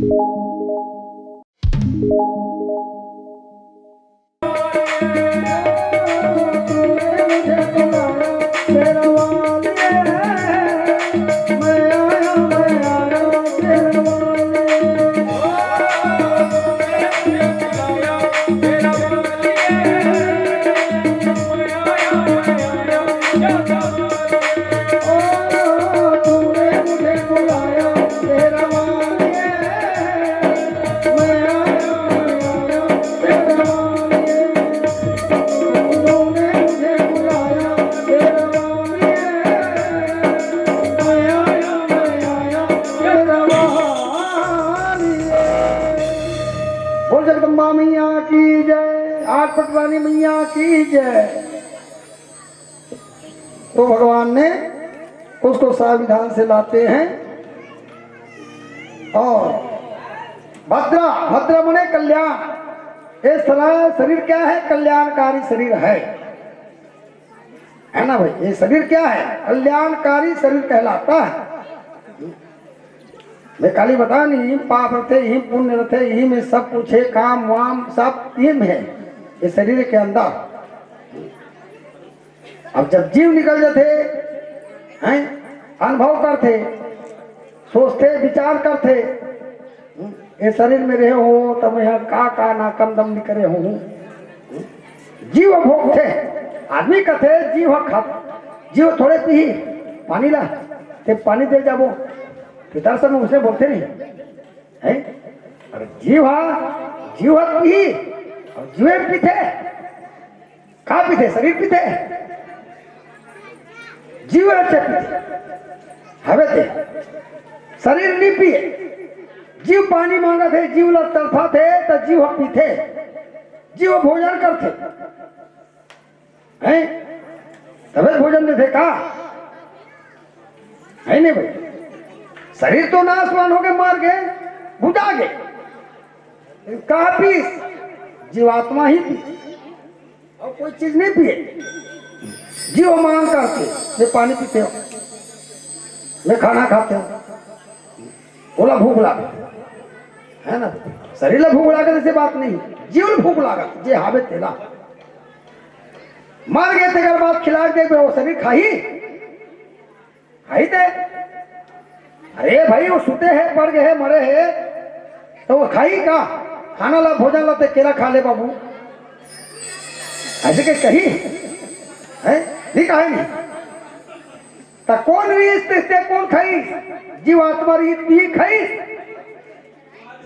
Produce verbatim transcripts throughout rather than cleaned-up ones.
बोल जगदम्बा मैया की जय, आठ पटरानी मैया की जय। तो भगवान ने उसको सावधान से लाते हैं। और भद्रा, भद्रा मने कल्याण। ये सारा शरीर क्या है? कल्याणकारी शरीर है, है ना भाई? ये शरीर क्या है? कल्याणकारी शरीर कहलाता है। मैं काली बता नहीं, इही पाप रथे, इही पुण्य रथे, इही में सब कुछ है, काम वाम सब इही में है, ये शरीर के अंदर। अब जब जीव निकल जाथे, हैं, अनुभव करथे, सोचथे, विचार करथे, हम्म, ये शरीर में रहे हो, तब मैं का, का ना कम दम नहीं करे हो। जीव भोगथे, आदमी कथे, जीव ह खा, जीव थोड़े पीही पानी ला, ते पानी दे जाबो, पितर से उसने बोलते नहीं है। अरे जीव ह, जीव ह पीही, और जीवे पीथे, का पीथे? शरीर पीथे, जीव रचे पीथे, हवे ते शरीर नहीं पिए। जीव पानी मांगथे, जीव ला तड़फथे, तो जीव ह पीथे, जीव भोजन करथे, हैं? तबे भोजन देथे का? है नहीं भाई? शरीर तो नाशवान हो गए, मर गए, बुझा गए। का पीस? जीवात्मा ही पीस। और कोई चीज नहीं पिए। जीव मांग करथे, मैं पानी पीते हो, मैं खाना खाते हो, ओला भूख लागे, है ना? शरीर ला भूख लागे, ऐसे बात नहीं, जीव ला भूख लागे, जे हावे तेला। मर गए तेकर बाद खिला के देखबे, वो शरीर खाही? खाही ते? अरे भाई, वो सुते है, पड़ गए है, मरे है, तो वो खाही का? खाना ला, भोजन ला, ते केरा खा ले बाबू, ऐसे के कही है? नहीं कहा नहीं। तो कौन रीस ते, ते कौन खाई? जीवात्मा रीस भी खाई।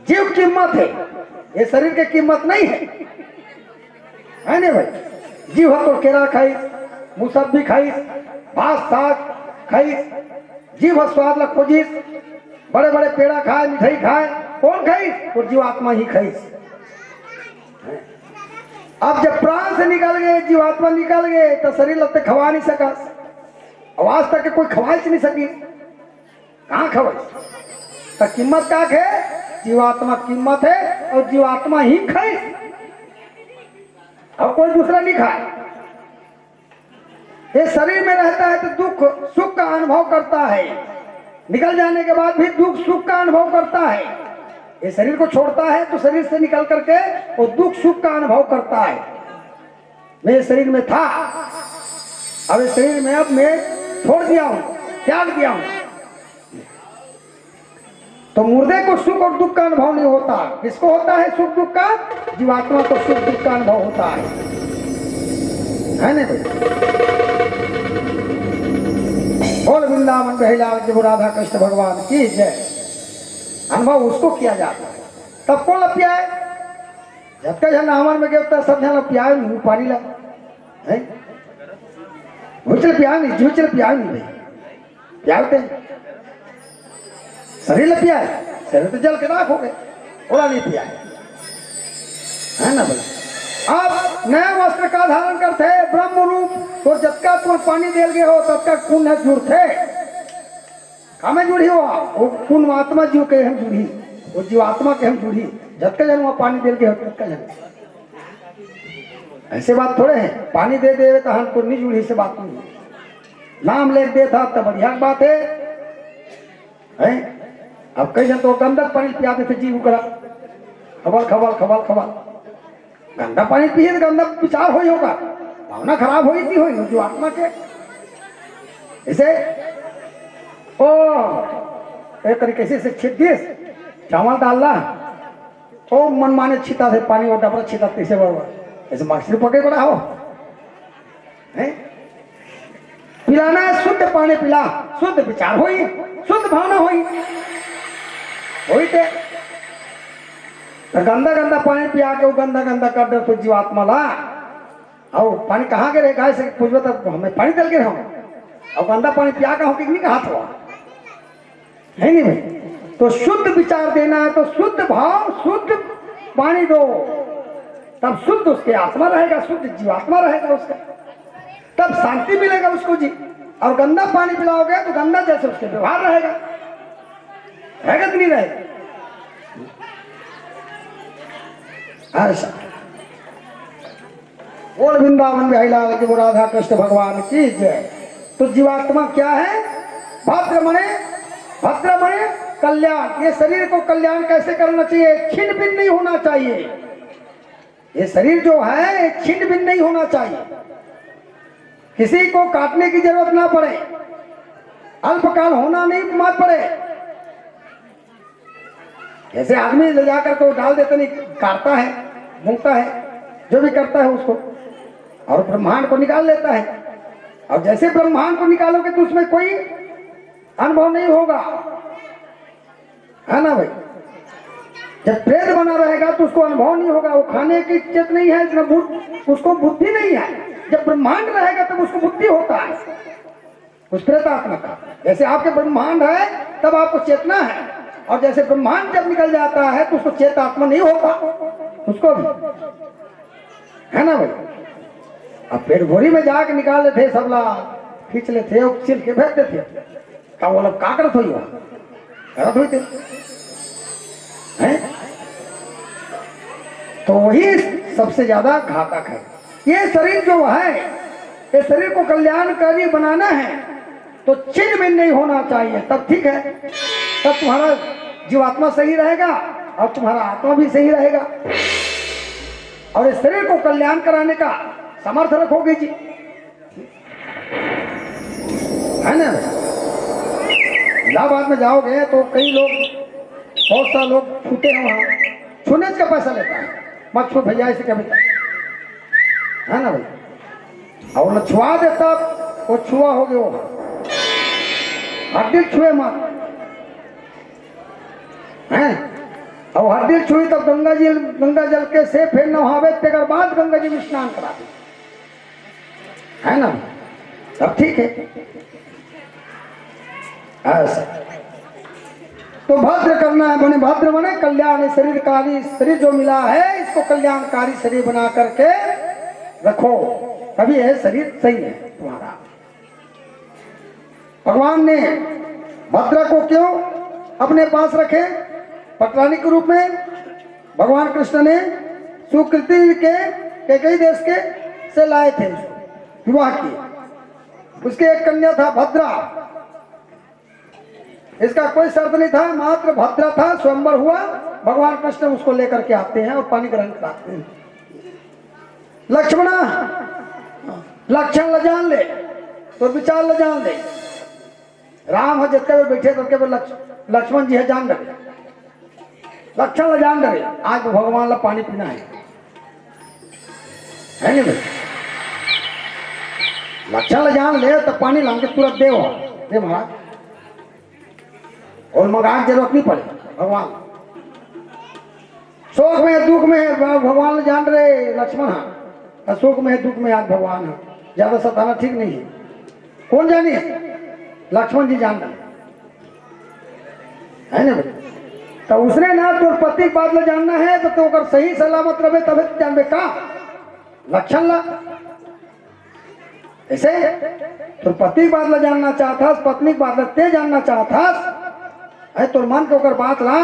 जीव कीमत है, ये शरीर के कीमत नहीं है, है नहीं भाई? जीव ह तो केरा खाइस, मुसब्बी खाइस, भात साग खाइस, जीव ह स्वाद ला खोजिस, बड़े बड़े पेड़ा खाए, मिठाई खाए, कौन खाइस? तो जीवात्मा ही खाइस। अब जब प्राण से निकल गए, जीवात्मा निकल गए, तो शरीर लगते खवा नहीं सकस, आवाज तक के कोई खवाइस नहीं सकी। कहाँ खवाइस? तो कीमत का है? जीवात्मा कीमत है और जीवात्मा ही खाइस, और कोई दूसरा नहीं खाए। ये शरीर में रहता है तो दुख सुख का अनुभव करता है, निकल जाने के बाद भी दुख सुख का अनुभव करता है। ये शरीर को छोड़ता है तो शरीर से निकल करके वो दुख सुख का अनुभव करता है। मैं इस शरीर में था, अब इस शरीर में अब मैं छोड़ दिया हूँ, त्याग दिया हूँ। तो मुर्दे को सुख और दुख का अनुभव नहीं होता। किसको होता है सुख दुख का? जीवात्मा को सुख दुख का अनुभव होता है, है ना भाई? बोल वृंदावन बिहारी लाल की, राधा कृष्ण भगवान की जय। अनुभव उसको किया जाता है। तब कौन लपिया है? जतका झन नामर में गए, सब झन पियाए मुंह पानी ला, हैं? भूचल पियाए नहीं, झूचल पियाए नहीं भाई, पियाते हैं। शरीर ला पियाए, शरीर तो जल के राख हो गए, ओला नहीं पियाए, है ना भाई? आप नया वस्त्र का धारण करते हैं, ब्रह्म रूप, तो जतका तुम पानी देल गए हो, ततका पुण्य जुड़ते। कामे जुड़ही वो, वो पुण्यात्मा जीव के हम जुड़ही, वो जीवात्मा के हम जुड़ही, जतका जन वहाँ पानी देल के हो, ततका जन। ऐसे बात थोड़े है, पानी दे देवे तो हम तो नहीं जुड़ही, से बात नहीं। नाम लेके दे था तो बढ़िया बात है, हैं? अब कई झन तो गंदा पानी पिया देथे जी, ओकरा खबल, खबल, खबल, खबल। गंदा पानी पिए तो गंदा विचार होई होगा, भावना खराब होई थी होई जो आत्मा के। इसे ओ एक तरीके से छिट दिस, चावल डालना, ओ मन माने छिता से पानी और डबरा छिता तीसरे बार। ऐसे मास्टर पकड़े पड़ा हो, हैं? पिलाना है, शुद्ध पानी पिला, शुद्ध विचार होई, शुद्ध भावना होई, होई ते। तो गंदा गंदा पानी पिया के वो गंदा गंदा कर दे तो जीवात्मा ला। और पानी कहाँ के रहे? गाय से पूछबे तो हमें पानी दल के रहो, और गंदा पानी पिया के हो कि नहीं कहा था? है नहीं भाई? तो शुद्ध विचार देना है तो शुद्ध भाव, शुद्ध पानी दो, तब शुद्ध उसके आत्मा रहेगा, शुद्ध जीवात्मा रहेगा उसका, तब शांति मिलेगा उसको जी। और गंदा पानी पिलाओगे तो गंदा जैसे उसके व्यवहार रहेगा, रहेगा कि नहीं रहेगा? ऐसा। बोल वृंदावन बिहारी लाल की, बोल राधा कृष्ण भगवान की जय। तो जीवात्मा क्या है? भद्र मने, भद्र मने कल्याण। ये शरीर को कल्याण कैसे करना चाहिए? छिन्न भिन्न नहीं होना चाहिए। ये शरीर जो है, ये छिन्न भिन्न नहीं होना चाहिए, किसी को काटने की जरूरत ना पड़े, अल्पकाल होना नहीं मत पड़े। जैसे आदमी ले जाकर तो डाल देते नहीं, काटता है, भूंगता है, जो भी करता है उसको, और ब्रह्मांड को निकाल लेता है। और जैसे ब्रह्मांड को निकालोगे तो उसमें कोई अनुभव नहीं होगा, है ना भाई? जब प्रेत बना रहेगा तो उसको अनुभव नहीं होगा, वो खाने की चेत नहीं है, इतना बुद्ध, उसको बुद्धि नहीं है। जब ब्रह्मांड रहेगा तब उसको बुद्धि होता है उस प्रेतात्मा का। जैसे आपके ब्रह्मांड है तब आपको चेतना है, और जैसे ब्रह्मांड जब निकल जाता है तो उसको चेतात्मा नहीं होता, उसको भी, है ना भाई? अब पेट भोरी में जाके निकाल लेते सबला, खींच लेते, छिल के फेंक देते, का वो लोग का करत होई? करत होई थे, हैं? तो वही सबसे ज्यादा घातक है। ये शरीर जो है, ये शरीर को कल्याणकारी बनाना है तो छिन्न भिन्न नहीं होना चाहिए, तब ठीक है, तब तुम्हारा जीवात्मा सही रहेगा और तुम्हारा आत्मा भी सही रहेगा, और इस शरीर को कल्याण कराने का समर्थ रखोगे जी, है ना? इलाहाबाद में जाओगे तो कई लोग, बहुत सारे लोग छूते हैं वहां, छूने का पैसा लेता है, मत छू भैया, ऐसे क्या बेटा, है ना भाई? और न छुआ देता, वो छुआ हो गया, वो हड्डी छुए मत, हैं? और हड्डी छुई तब गंगा जी, गंगा जल के से फिर नहावे, तेकर बाद गंगा जी में स्नान करा दे, है ना? तब ठीक है। ऐसा तो भद्र करना है, बने भद्र बने कल्याण। शरीरकारी शरीर जो मिला है, इसको कल्याणकारी शरीर बना करके रखो, तभी यह शरीर सही है तुम्हारा। भगवान ने भद्रा को क्यों अपने पास रखे? पटरानी के रूप में भगवान कृष्ण ने सुकृति के, कैकई देश के से लाए थे, विवाह किए। उसके एक कन्या था भद्रा, इसका कोई शर्त नहीं था, मात्र भद्रा था, स्वयंवर हुआ, भगवान कृष्ण उसको लेकर के आते हैं और पानी ग्रहण कराते हैं। लक्ष्मणा, लक्षण ल जान ले, तो विचार ल जान ले। राम ह जतका बेर बैठे, ततका बेर लक्ष-, लक्ष्मण जी ह जान डरे, लक्षण ल जान डरे, आज तो भगवान ला पानी पीना है, है नहीं भाई? लक्षण ल जान ले तो पानी लान के तुरंत दे, दे महाराज, और मंगाए के जरूरत नहीं पड़े भगवान। शोक में, दुख में, भगवान जान रहे लक्ष्मण हा, और शोक में, दुख में आज भगवान हा, ज्यादा सताना ठीक नहीं है। कौन जानी? लक्ष्मण जी जान रहे, है ना भाई? तो उसने ना तोर पति के बात ला जानना है, तो तू अगर सही सलामत रहे तबे तो जानबे का लक्षण ला। ऐसे तोर पति के बात ला जानना चाहत हस, पत्नी के बात ला ते जानना चाहत हस, है तोर मन के ओकर बात ला,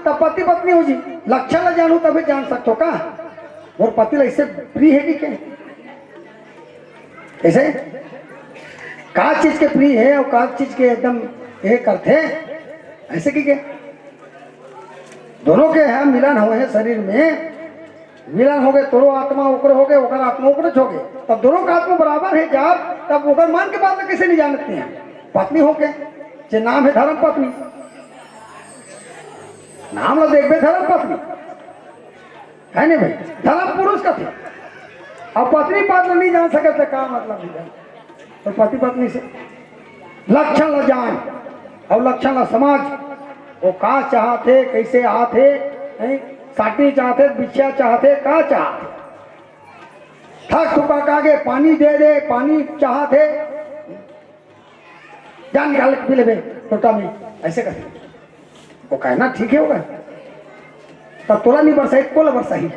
तब पति पत्नी हो जी। लक्षण ला जानू तभी जान सकथो का मोर पति ला इससे प्रिय है कि क्या? कैसे? का चीज के प्रिय है और का चीज के एकदम ये करते, ऐसे कि क्या? दोनों के ह मिलन होए हे शरीर में, मिलन होगे, तोरो आत्मा ओकरे होगे, ओकर आत्मा ओकरे होगे, तब दोनों का आत्मा बराबर हे जब, तब ओकर मन के बात ल कइसे नइ जानत हे? पत्नी होके, जे नाम हे धर्म पत्नी, नाम ल देखबे धर्म पत्नी, हे नहीं भाई? धर्म पुरुष कथे, अउ पत्नी पद ल नइ जान सकत त का मतलब हे? त पति पत्नी से लक्षण ल जान, अउ लक्षण ल समझ, वो का चाहत हे, कइसे आत हे, हैं? साटी चाहत हे, बिछिया चाहत हे, का चाहत हे? थक थुका के आगे पानी दे दे, पानी चाहत हे, जा निकाल के पी लेबे लोटा में, अइसे कथे। वो कहे ना, ठीक हे, होगा। तब तोला नइ बरसाही, कोला बरसाही?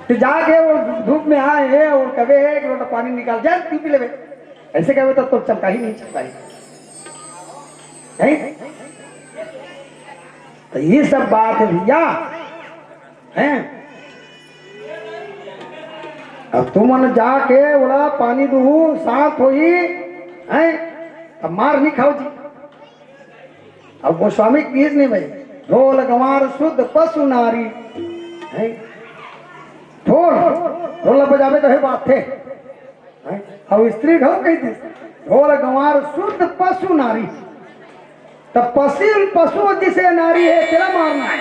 त जाके वो धूप में आए हे अउ कबे हे, एक लोटा पानी निकाल, जा पी, पी लेबे। अइसे कबे त तोर चमकाही नहीं चमकाही। हैं? त ये सब बात हे भइया, हैं? अब तुमन जाके ओला पानी दुहू, शांत होही, हैं? अब मार नहीं खाओ जी। अब गोस्वामी कहिस नहीं भाई, ढोल गंवार शुद्ध पशु नारी, हैं? ढोल, ढोल बजाबे त हे बात हे। हैं? अउ स्त्री घलो कहितिस, "ढोल गंवार शुद्ध पशु नारी।" त पशु, पशु जइसे नारी हे, तेला मारना हे।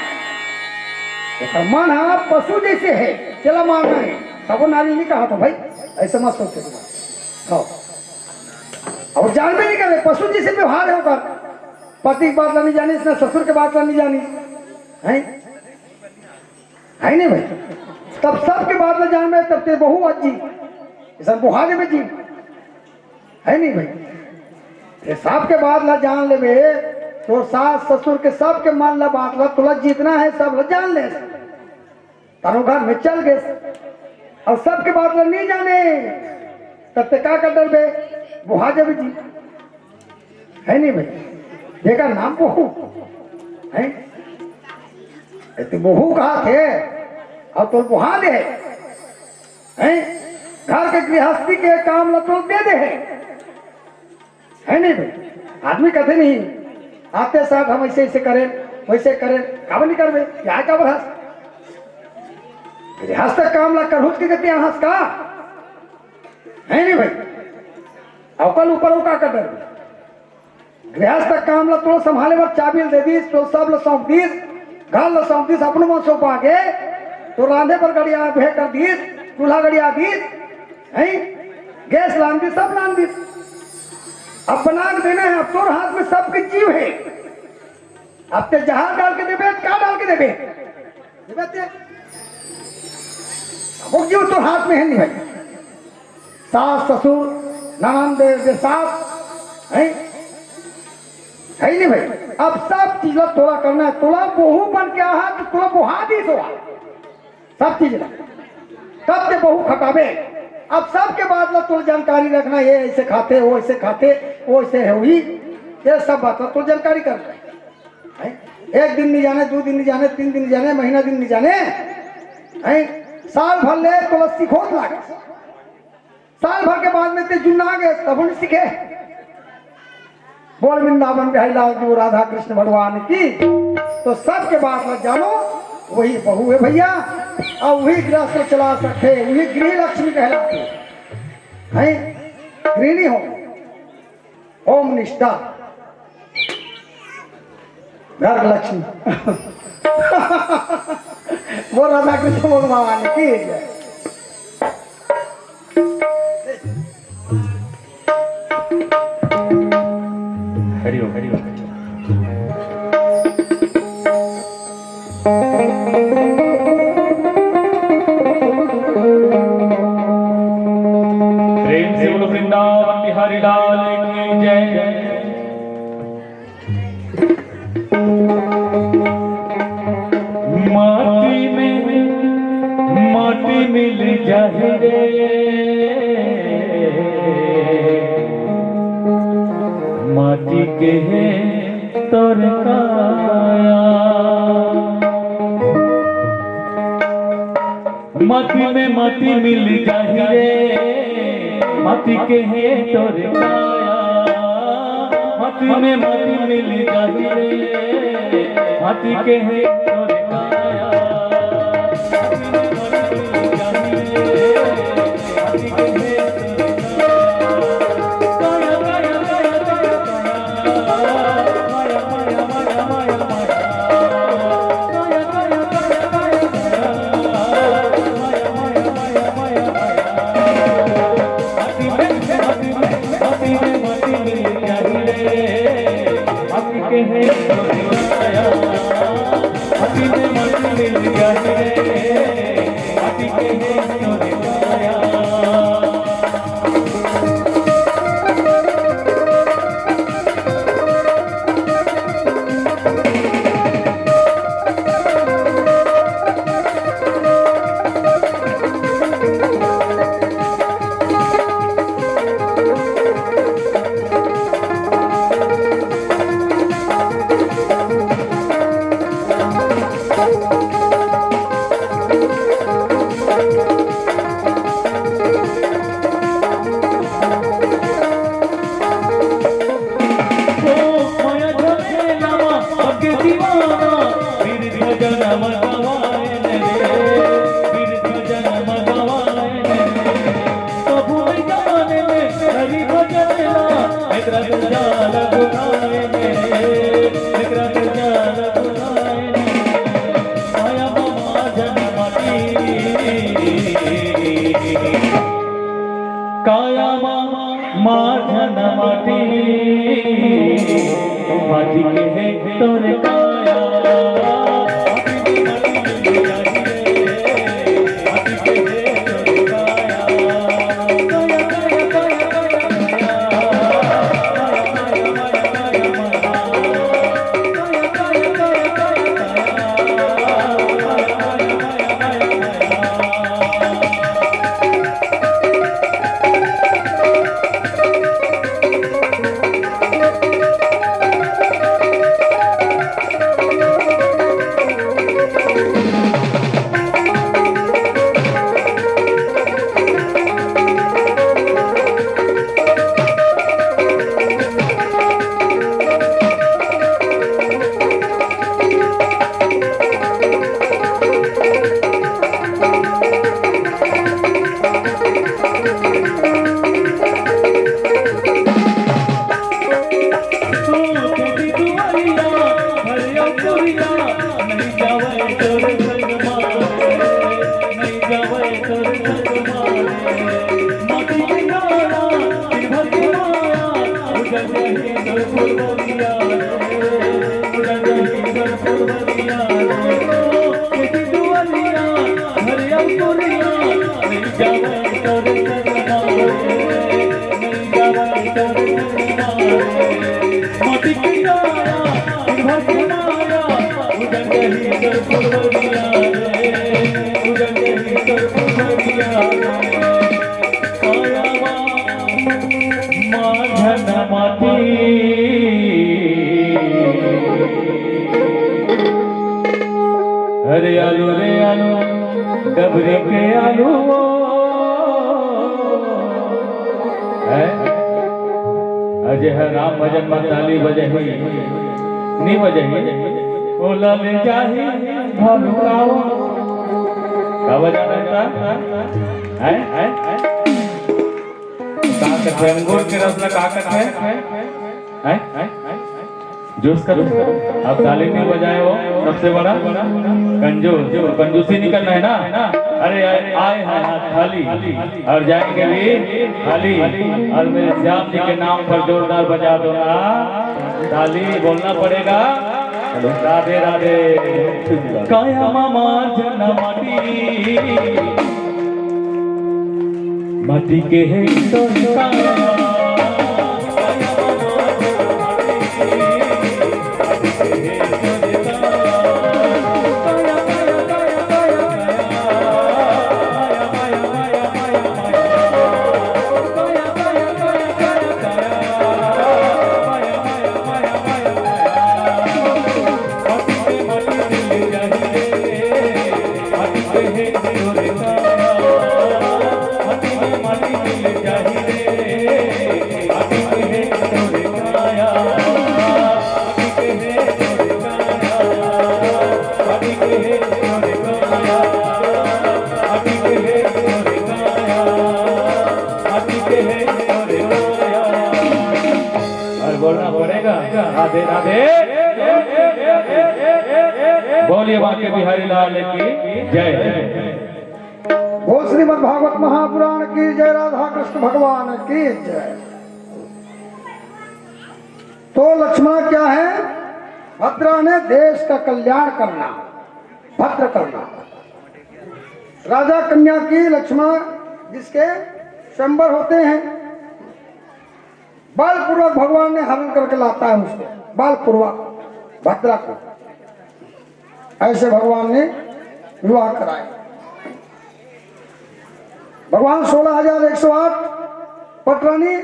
एकर मन ह पशु जइसे हे, तेला मारना हे। तभो नारी नइ कहत हों भाई, अइसे मत सोचे तुमन। हव। अउ जानबे नइ करे, पशु जइसे व्यवहार हे ओकर। पति के बात ल नइ जानिस, ना ससुर के बात ल नइ जानिस। हैं? हे नहीं भाई? तब सबके बात ल जानबे, तब ते बहू आही जी, अइसन बोहा देबे जी, हे नहीं भाई? ये सबके बात ल जान लेबे, तोर सास ससुर के सबके मन ल, बात ल, तोला जितना हे सब ल जान ले। तब वो घर में चल गे, अउ सबके बात ल नइ जाने, तब ते का कर डरबे? बोहा जाबे जी। हे नहीं भाई? जेकर नाम बहू हे, ए, ते बहू कहत हे, अउ तोर बोहा दे हे, हैं? घर के गृहस्थी के काम ल तोर दे दे हे, हे नहीं भाई? आदमी कथे नहीं, आते साथ हम अइसे, अइसे करेन, वइसे करेन, काबर नइ करबे? या काबर हस? गृहस्थ काम ल करहूच के कथे हस का? हे नहीं भाई? अउ ओकर ऊपर वो का कर डरबे? गृहस्थ काम ल तोर संभाले बर चाबी ल दे दिस, तोर सब ल सौंप दिस, घर ल सौंप दिस, अपनो मन सौंपा गे, तोर रांधे बर गड़िया उहे कर दिस, चूल्हा गड़िया दिस, हैं? गैस लान दिस, सब लान दिस। अब बना के देना हे, अब तोर हाथ में सबके जीव हे। अब ते जहर डाल के देबे, का डाल के देबे? देबे ते? अब वो जीव तोर हाथ में हे नहीं भाई। सास, ससुर, ननंद, जे सास, हैं? हे नहीं भाई? अब सब चीज ला तोला करना हे। तोला बहू बन के आहा, त तोला बोहा दिस होहा। सब चीज ला। तब ते बहू खटाबे। अब सबके बात ला तोला जानकारी रखना हे, ये अइसे खाथे, वो अइसे खाथे, वो अइसे होही। ये सब बात ला तोला जानकारी करना हे। हैं? एक दिन नइ जाने, दू दिन नइ जाने, तीन दिन नइ जाने, महीना दिन नइ जाने, हैं? साल भर ले तोला सिखोत लागे। साल भर के बाद में ते जुन्ना गे, तभो नइ सीखे। बोल वृंदावन बिहारी लाल जी, राधा कृष्ण भगवान की। तो सबके बात ल जानो, वही बहू हे भइया, अउ वही गृहस्थ चला सकथे, वही गृह लक्ष्मी कहलाथे। हैं? गृहिणी हो। ओम निष्ठा, घर लक्ष्मी। बोल राधा कृष्ण भगवान की जय। हरि ओम, हरि ओम। प्रेम से बोलो वृंदावन बिहारी लाल की जय। माटी में माटी मिल जाही रे, माटी के हे तोर काया। माटी में माटी मिल जाही रे, माटी के हे तोर काया। माटी में माटी मिल जाही रे, हाथी के हे तोरे काया, हाथी में बड़ी चाहिए, हाथी के हे तोरे काया। काया मा माझन माटी, माटी के हे तोर काया। माझन माटी। अरे आलू रे आलू, डबरी के आलू। हैं? अजय ह राम भजन म ताली बजही, नी बजही, ओला ले जाही भालू कावा। का बजाना था? हैं? हैं? का कथे? अंगूर के रस ला का कथे? हैं? हैं? जूस करो। अब ताली नहीं बजाए हो, सबसे बड़ा कंजूस। कंजूसी नहीं करना है ना। अरे आए, आए हैं हाथ खाली और जाएंगे भी खाली। और मेरे श्याम जी के नाम पर जोरदार बजा दो ना ताली, बोलना पड़ेगा। राधे राधे। काया मा माझन माटी, माटी के हे तोर काया। बोलिए बांके बिहारी लाल की जय। बोल श्रीमद् भागवत महापुराण की जय, राधा कृष्ण भगवान की जय। तो लक्ष्मण क्या है? भद्रा ने देश का कल्याण करना, भद्र करना। राजा कन्या की लक्ष्मण जिसके स्वयंवर होते हैं, बलपूर्वक भगवान ने हरण करके लाता है उसको, बलपूर्वक भद्रा को। ऐसे भगवान ने विवाह कराए। भगवान सोलह हजार एक सौ आठ पटरानी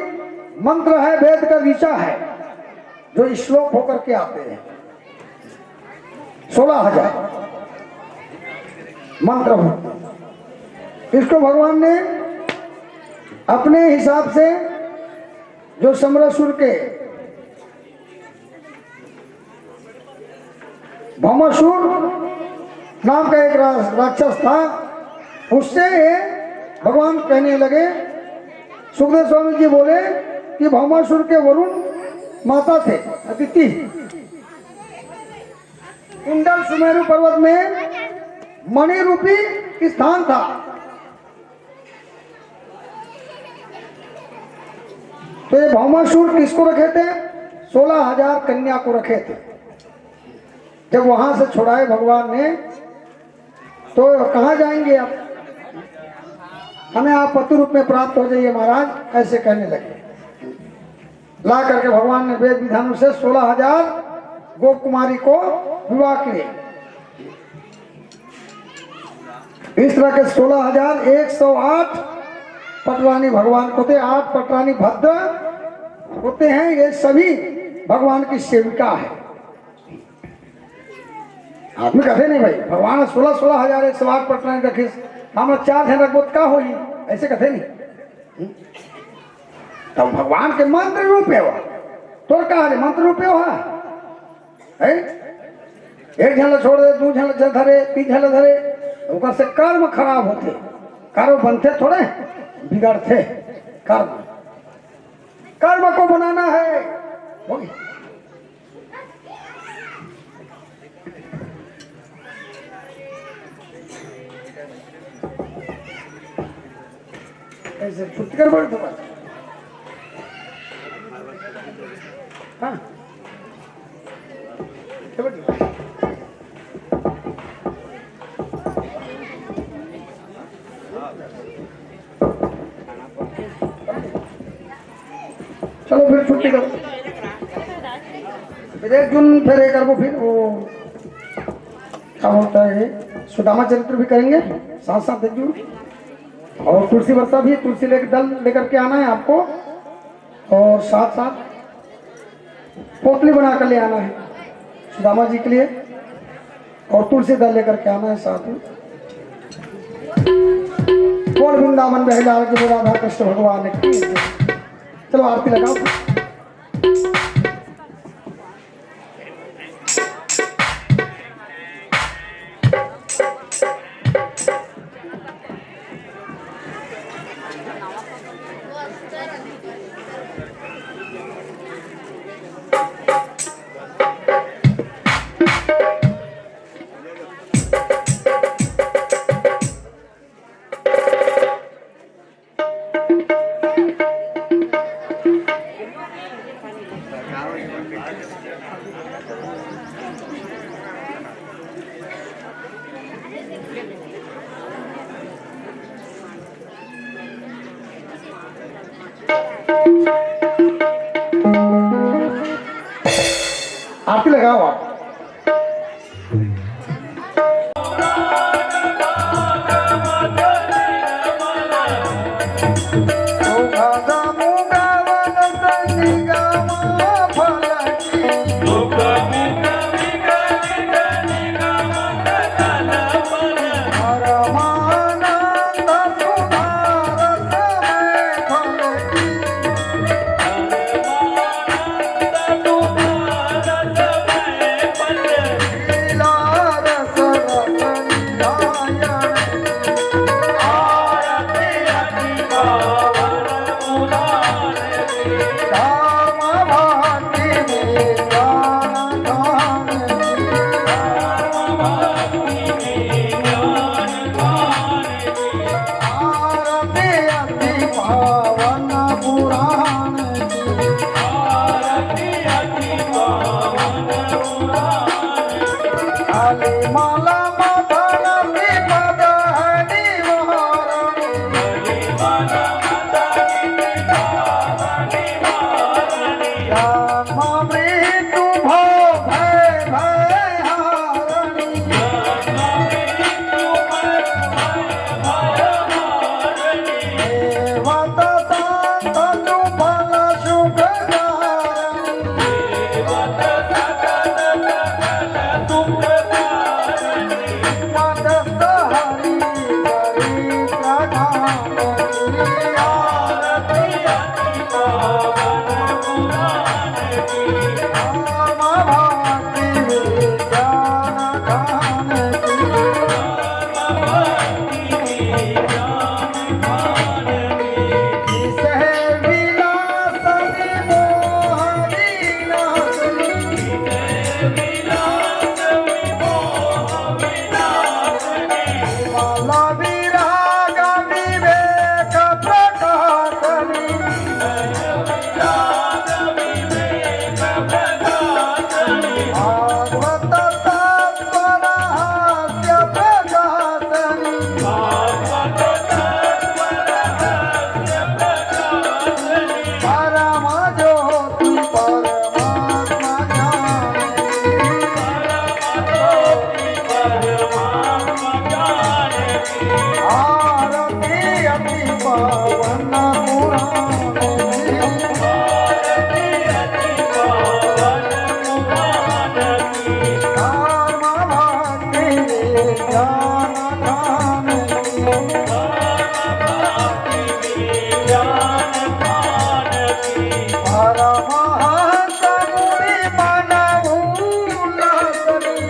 मंत्र है, वेद का ऋचा है, जो श्लोक होकर के आते हैं। सोलह हजार मंत्र होते हैं। इसको भगवान ने अपने हिसाब से, जो समरासुर के भौमासुर नाम का एक रा-, राक्षस था, उससे ये भगवान कहने लगे। सुखदेव स्वामी जी बोले कि भौमासुर के वरुण माता थे, अदिति। कुंडल सुमेरु पर्वत में मणि रूपी स्थान था। तो ये भौमासुर किसको रखे थे? सोलह हजार कन्या को रखे थे। जब वहां से छुड़ाए भगवान ने, तो कहाँ जाएंगे आप? हमें आप पति रूप में प्राप्त हो जाइए महाराज, ऐसे कहने लगे। ला करके भगवान ने वेद विधानों से सोलह हजार गोप कुमारी को विवाह किए। इस तरह के सोलह हजार एक सौ आठ पटरानी भगवान को थे, आठ पटरानी भद्र होते हैं। ये सभी भगवान की सेविका है। आदमी कथे नहीं भाई, भगवान सोलह, सोलह हजार एक सौ आठ पटरानी रखिस, हम चार झन रखबो त का होही, ऐसे कथे नहीं। तब भगवान के मंत्र रूप हे वो। तोर का रे, मंत्र रूप हे वो, हैं? एक झन ला छोड़ दे, दू झन ला धरे, तीन झन ला धरे, ओकर से कर्म खराब होथे। कर्म बनथे थोड़े, बिगड़थे कर्म। कर्म को बनाना है। हो गया। ऐसे फुटकर बढ़ दो। हाँ। चलो फिर छुट्टी करो। फिर एक जून फिर ये करबो, फिर वो क्या होता है, सुदामा चरित्र भी करेंगे साथ साथ एक जून। और तुलसी वर्षा भी, तुलसी लेकर, दल लेकर के आना है आपको। और साथ साथ पोटली बना कर ले आना है सुदामा जी के लिए, और तुलसी दल लेकर के आना है साथ में। बोल वृंदावन बिहारी लाल की, बोल राधा कृष्ण भगवान की। चलो आरती लगाओ। आरती अति पावन पुराण की। आरती अति पावन पुराण की। धर्म भक्ति विज्ञान ज्ञान की। धर्म भक्ति विज्ञान ज्ञान की। परमहंस मुनि मन उल्लास की।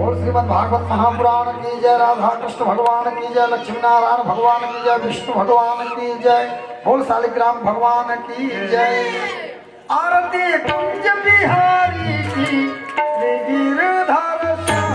बोल श्रीमद् भागवत महापुराण की जय, राधा कृष्ण भगवान की जय, लक्ष्मी नारायण भगवान की जय, विष्णु भगवान की जय, बोल शालिग्राम भगवान की जय। आरती कुंज बिहारी की, श्री गिरधर श्याम।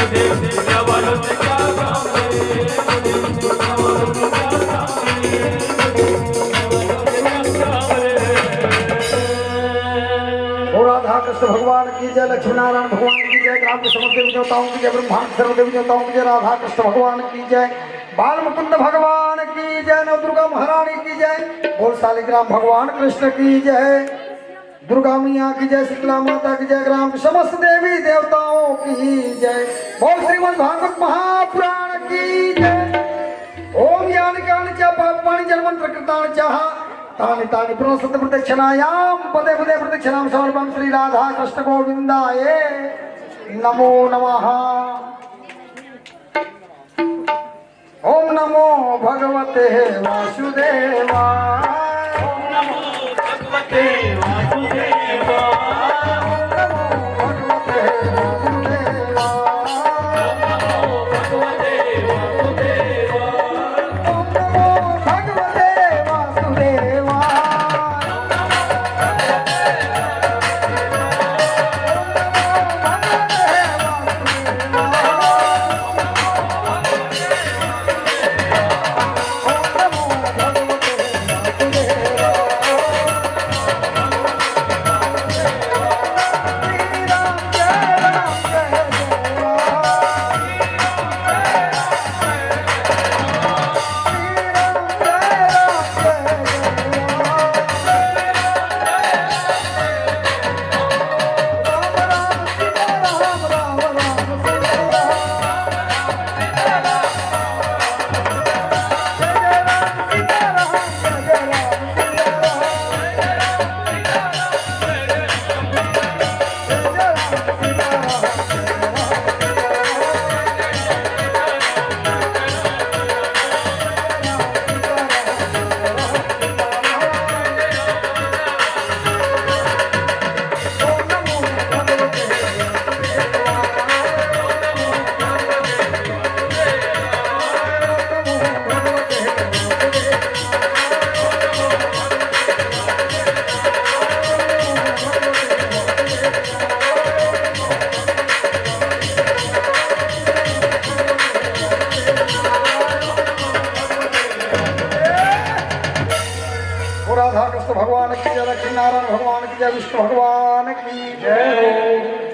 ओ राधा कृष्ण भगवान की जय, लक्ष्मी नारायण भगवान की जय, ग्राम के समस्त देवी देवताओं की जय, ब्रह्मांड के सर्व देवी देवताओं की जय, राधा कृष्ण भगवान की जय, बाल मुकुंद भगवान की जय, नव दुर्गा महारानी की जय, बोल शालिग्राम भगवान कृष्ण की जय, दुर्गा मैया की जय, शीतला माता की जय, ग्राम के समस्त देवी देवताओं की जय, बोल श्रीमद् भागवत महापुराण की जय। ओम यानि कानि च पापानि जन्मांतरकृतानि च तानि तानि पुनः सत्त्व प्रदक्षिणायां पदे पदे प्रदक्षिणां समर्पयामि श्री राधा कृष्ण गोविंदाय नमो नमः। ओम नमो भगवते वासुदेवा। ओम नमो भगवते वासुदेवा। ओम नमो भगवते वासुदेवा। ओम नमो भगवते वासुदेवा। ओम नमो भगवते वासुदेवा। ओ राधा कृष्ण भगवान की जय, लक्ष्मी नारायण भगवान की जय, विष्णु भगवान की जय हो।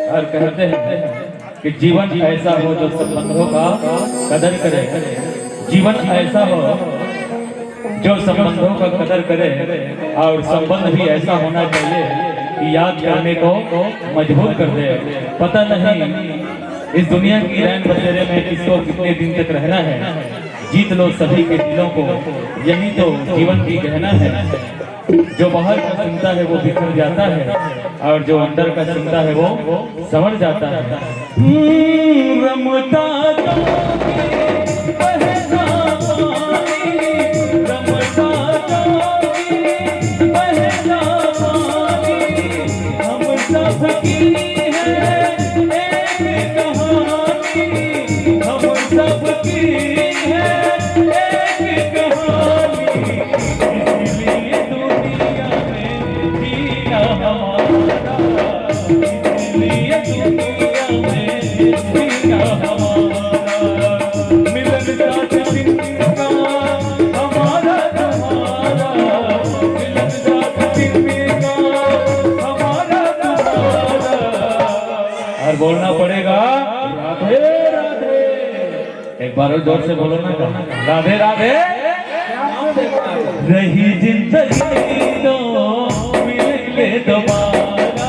और कहते हैं कि जीवन ऐसा हो जो संबंधों का कदर करे, जीवन ऐसा हो जो संबंधों का कदर करे, और संबंध भी ऐसा होना चाहिए कि याद करने को मजबूर कर दे। पता नहीं इस दुनिया की रैन बसेरे में किसको कितने दिन तक रहना है। जीत लो सभी के दिलों को, यही तो जीवन की गहना है। जो बाहर का सुनता है वो बिखर जाता है, और जो अंदर का सुनता है वो संवर जाता है। हम्म, रमता जाओगे बहता पानी, रमता जाओगे बहता पानी, हम सब की है एक कहानी, हम सब की है एक कहानी। इसलिए दुनिया में जीना हमारा, इसलिए दुनिया में जीना हमारा। मिलन साथ जिनका हमारा तुम्हारा, मिलन साथ जिनका हमारा तुम्हारा। और बोलना पड़ेगा, राधे राधे। एक बार और जोर से बोलो ना, राधे राधे। रही जिंदगी तो मिलेंगे दोबारा,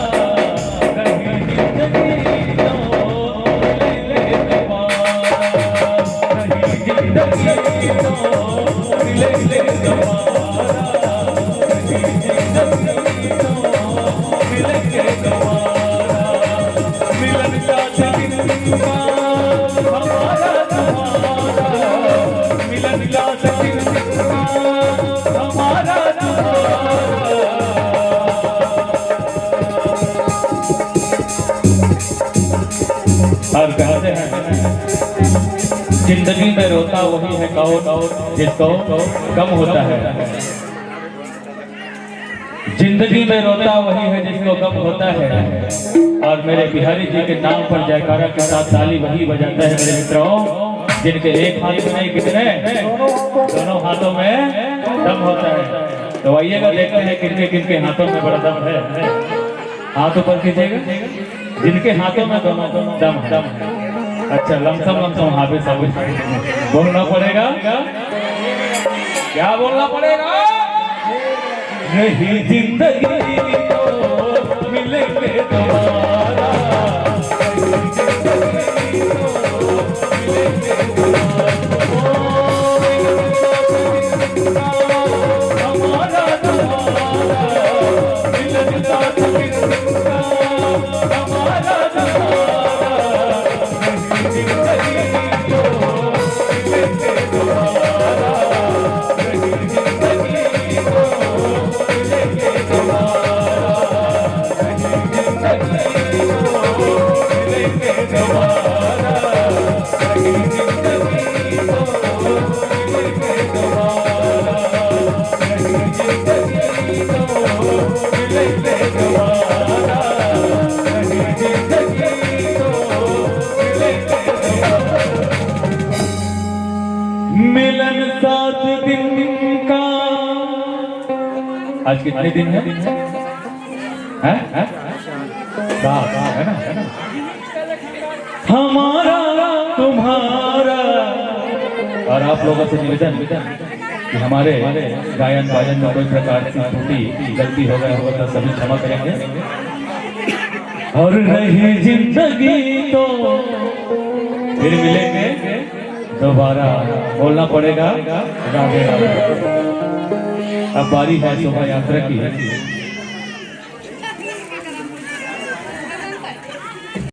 रही जिंदगी तो मिलेंगे दोबारा, रही जिंदगी तो मिलेंगे दोबारा, रही जिंदगी तो मिलेंगे दोबारा। मिलन का दिन हमारा तुम्हारा, मिलन का दिन हमारा तुम्हारा। और कहते हैं, जिंदगी में रोता वही है कौन, जिसको गम होता है। जिंदगी में रोता वही है जिसको गम होता है। और मेरे बिहारी जी के नाम पर जयकारा के साथ ताली वही बजाता है मेरे मित्रों, जिनके एक हाथ में नहीं, कितने, दोनों हाथों में दम होता है। तो आइएगा, देखते हैं किनके किनके हाथों में बड़ा दम है। हाथ ऊपर कीजिएगा, जिनके हाथों में दोनों दम है। अच्छा, लमसम लमसम हाथ में सब बोलना पड़ेगा। क्या बोलना पड़ेगा? नहीं जिंदगी तो मिलेंगे दोबारा, नहीं जिंदगी तो मिलेंगे दोबारा। हमारा तुम्हारा मिलन का, हमारा तुम्हारा। मिलन सात दिन का। आज कितने दिन है? हैं? हैं? सात, है ना? है ना? हमारा तुम्हारा और आप लोगों से निवेदन कि हमारे गायन बायन में कोई प्रकार की त्रुटि गलती हो गई होगा तो सभी क्षमा करेंगे। और रही जिंदगी तो फिर मिलेंगे दोबारा, बोलना पड़ेगा राधे राधे। अब बारी है शोभा यात्रा की।